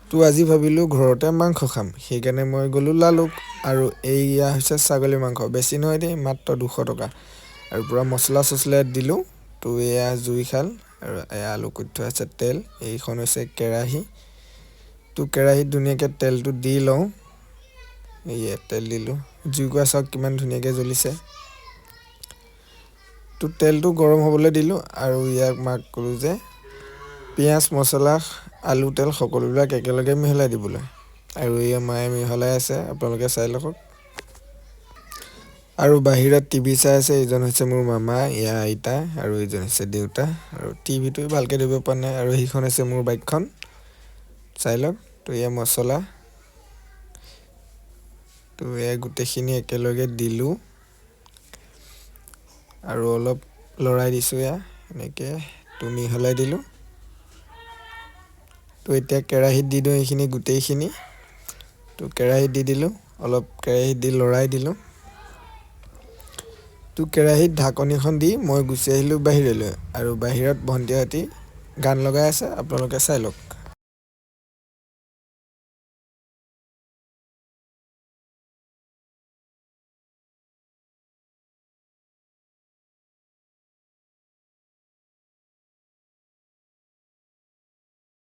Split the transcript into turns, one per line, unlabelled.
তো আজি ভাবিলোঁ ঘৰতে মাংস খাম, সেইকাৰণে মই গ'লোঁ লালুক। আৰু এইয়া হৈছে ছাগলী মাংস, বেছি নহয় দেই, মাত্ৰ 200 টকা। আৰু পূৰা মছলা চছলা দিলোঁ। তো এয়া জুইশাল আৰু এয়া আলু কুটি থোৱা আছে, তেল, এইখন হৈছে কেৰাহী। তো কেৰাহীত ধুনীয়াকৈ তেলটো দি লওঁ। এয়া তেল দিলোঁ। জুইকুৰা চাওক কিমান ধুনীয়াকৈ জ্বলিছে। তো তেলটো গৰম হ'বলৈ দিলোঁ আৰু ইয়াক মাক ক'লোঁ যে পিঁয়াজ, মছলা, আলু, তেল সকলোবিলাক একেলগে মিহলাই দিবলৈ। আৰু এয়া মায়ে মিহলাই আছে, আপোনালোকে চাই লওক। আৰু বাহিৰত টিভি চাই আছে। এইজন হৈছে মোৰ মামা, এয়া আইতা আৰু এইজন হৈছে দেউতা। আৰু টিভিটো ভালকৈ ধৰিব পৰা নাই। আৰু সেইখন হৈছে মোৰ বাইকখন, চাই লওক। তো এয়া মছলা, তো এয়া গোটেইখিনি একেলগে দিলোঁ আৰু অলপ লৰাই দিছোঁ। এয়া এনেকৈ তো মিহলাই দিলোঁ। তো এতিয়া কেৰাহীত দি দিওঁ এইখিনি গোটেইখিনি। তো কেৰাহীত দি দিলোঁ, অলপ কেৰাহীত দি লৰাই দিলোঁ। তো কেৰাহীত ঢাকনিখন দি মই গুচি আহিলোঁ বাহিৰলৈ। আৰু বাহিৰত ভণ্টিহঁতি গান লগাই আছে, আপোনালোকে চাই লওক।